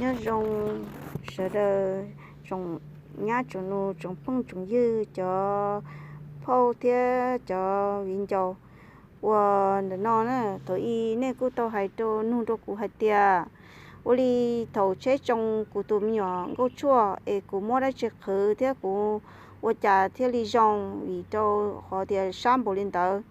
Nyob zoo sawv daws tsoom nyab tsoom nus tsoom phooj tsoom ywg cov phauj thiab cov viv ncaus uas ntawm no na, thaum ub nej kuj tau hais rau nug rau kuv hais tias ua li thaum tsheb tsoo kuv tus me nyuam nkauj tshuaj es kuv muab dab tsi qhwv thiab kuv ua cas thiaj li zoo vim rau qhov tias sab npaum li ntawd.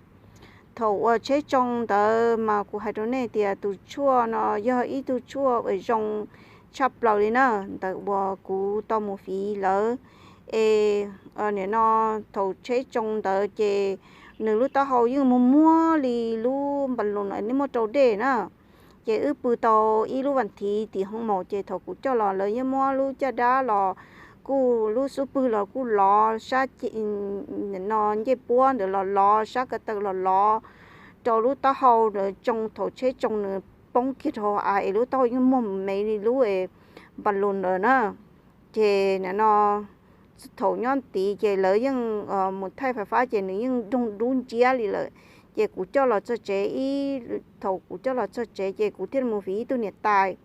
Thaum uas tsheb tsoo ntawd mas kuv hais rau nej tias tus tshuaj no yog ib tug tshuaj uas zoo tshaj plaws li na, ntawm uas kuv tau mus fiv lawm. Es nim no thaum tsheb tsoo ntawd ces nws lub taub hau yeej muag muag li lub npas loos nej muab rau dej na. Ces wb pw tau ib lub vas thiv tim hoo maum ces thaum kuv coj los lawv yeej muab lub caj dab los kuj lub xub pwg los kuj lov sab no ncej puab ntawd los lov sab ko taw los lov rau lub taub hau ntawd tsoo, thaum tsheb tsoo nws poob kiag rau hauv av es lub taub hau yeej muag me li lub npas loos ntawd na. Ces nim no thaum nyob tid ces lawv yeej mus thaij fais fab ces nws yeej doog dub nciab li lawm. Ces kuv coj los txog tsev ib, thaum kuv coj los txog tsev ces kuv thiaj li mus fiv ib tug niam tais.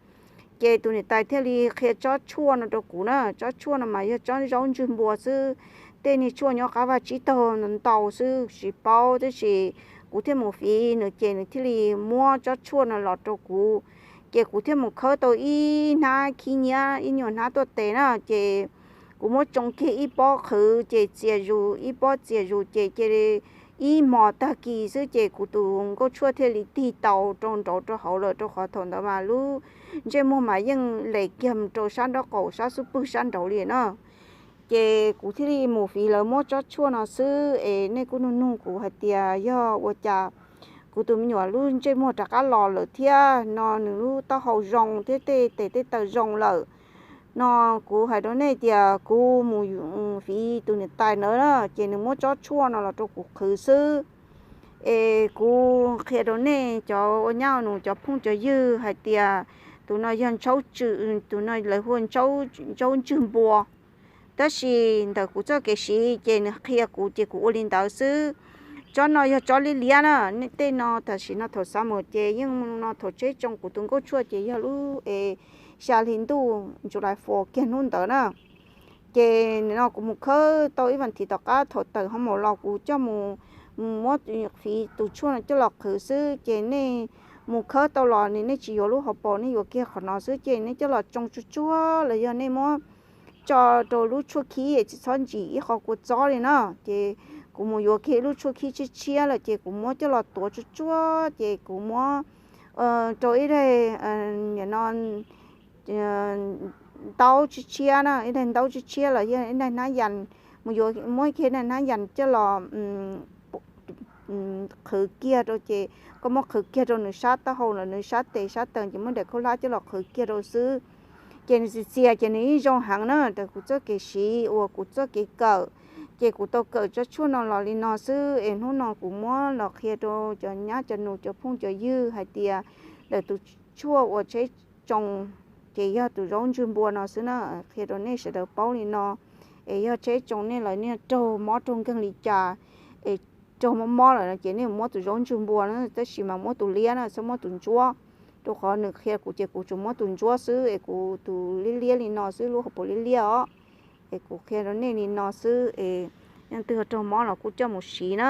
Ces tus niam tais thiaj li qhia tsob tshuaj no rau kuv na, tsob tshuaj no mas yog tsob zaub ntswg npua xwb. Tej niag tshuaj nyob qab vaj tsib taug ntau xwb tsis paub, tab sis kuv thiaj mus fiv nws ces nws thiaj li muab tsob tshuaj no los rau kuv. Ces kuv thiaj mus khawb tau ib hnab khib nyiab ib nyuag hnab tuaj tes na, ces kuv muab tsoo kiag ib pob qhwv ces txias zus ib pob txias zus ces cia li ib hmos tag kis xwb ces kuv tus nkauj tshuaj thiaj li tig tau rau nraud rau hauv lawm, rau qhov thaum ntawd mas lub ntsej muag mas yeej les kiag rau sab nraub qaum sab xub pwg sab nraud li na. Ces kuv thiaj li mus fiv lawv muab tsob tshuaj no xwb es nej kuj nug nug kuv hais tias yog ua cas kuv tus me nyuam lub ntsej muag rov qab los lawm thiab no, nws lub taub hau zoo thiab tej tes tej taw zoo lawm no. Kuv hais rau nej tias kuv mus fiv tus niam tais ntawd na, ces nws muab tsob tshuaj no los rau kuv qhwv xwb. Es kuv qhia rau nej cov ua nyab nus cov phooj cov ywg hais tias tus no yog ntshaub tswm, tus no lawv hu ua ntshaub ntswg npua. Tab sis ntawm kuv txoj kev siv ces nws qhia kuv ces kuv ua li ntawd xwb. Tsob no yog tsob liab liab na, tej no tam sim no thaum xav mus ces yeej no thaum tsheb tsoo kuv tus nkauj tshuaj ces yog lub es xya hli ntuj July four kiag hnub ntawd na. Ces no kuv mus khawb tau ib vas thiv tom qab thaum tawm hoo maum los kuv coj mus, mus muab fiv tus tshuaj no coj los qhwv xwb. Ces nej mus khawb tau los nej tsis yuav lub hauv paus, nej yuav kiag qhov no xwb. Ces nej coj los tsoo tsuag tsuag los yog nej muab tso rau lub tshuaj khib, tsis txhob ntsim ib qho kua txob li na. Ces kuv mus yuav kiag lub tshuaj khib tshiab tshiab lawm ces kuv muab coj los tuav tsuag tsuag ces kuv muab rau ib daig, nim no ntaub tshiab tshiab na, ib daig ntaub tshiab tshiab los yog ib daig hnab yas, mus yuav muab kiag ib daig hnab yas coj los qhwv kiag rau ces koj muab qhwv kiag rau nws sab taub hau los nws sab tes sab taw ces muab daim khaub hlab coj los qhwv kiag rau xwb. Ces nws txias txias ces nws yeej zoo heev na. Raws kuv txoj kev siv uas kuv txoj kev kawm ces kuv tau kawm tsob tshuaj no los li no xwb. Es hnub no kuv muab los qhia rau cov nyab cov nus cov phooj cov ywg hais tias lawv tus tshuaj uas tsheb tsoo ces yog tus zaub ntswg npua no xwb na. Qhia rau nej sawv daws paub li no. Es yog tsheb tsoo nej lawv niag raug mob raug nkeeg li cas es raug mob mob lawm no ces nej muab tus zaub ntswg npua na, tab sis mas muab tus liab na, txhob muab tus ntsuab. Rau qhov nws qhia kuv ces kuv tsuas muab tus ntsuab xwb es kuv tus liab liab li no xwb, lub hauv paus liab liab os. Es kuv qhia rau nej li no xwb es leej twg raug mob los kuj coj mus siv na.